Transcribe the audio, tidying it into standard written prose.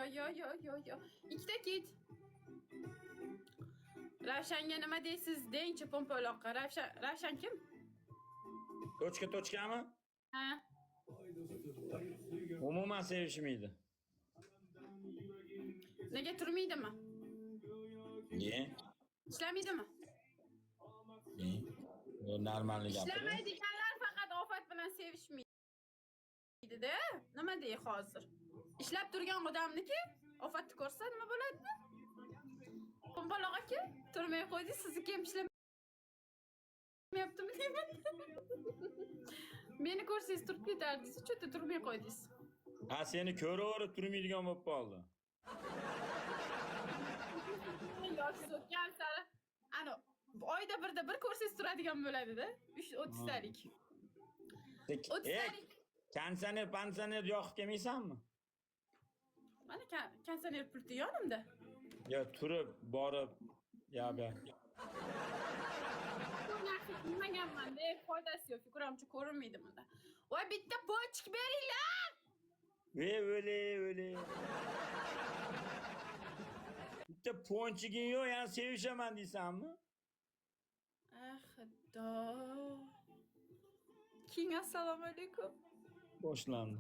Yo, yo, yo, yo, yo. Ikkita kit. Ravshanga nima deysiz? Dengchi po'mpaloqqa. Ravshan, Ravshan kim? Точка точка mi? Ha. Umuman sevishmaydi. Nega, turmaydimi? Ne? Ishlamaydimi? Ne? Нормальный gapir. Ishlamaydiganlar faqat Ofat bilan sevishmaydi-da. Nima dey hozir? Ishlab turgan odamniki Ofatni ko'rsa nima bo'ladi? Po'mpaloq aka, turmay qo'ydingiz, sizniki ham ishlamayaptimi deyman. Meni ko'rsangiz turib ketardingiz, что-то turmay qo'ydingiz. Ha, seni ko'raverib turmaydigan bo'lib qoldi. Yosh o'tgan sari ana oyda birda bir ko'rsangiz turadigan bo'ladi-da. 3 30talik. Ey, 30talik. konditsioner, konditsioner yoqib kelmaysanmi? Mana konditsioner pulti yonimda. Yo, turib, borib, ya bu. Bu narsa qilmaganman-da, foydasi yo'q. Figuramcha ko'rinmaydi bunda. Voy, bitta пончик beringlar! Ve öyle öyle. Bitta пончик ing yo'q, yana sevishaman deysanmi? Ah, Xudo. King, assalomu alaykum. Boshlandi.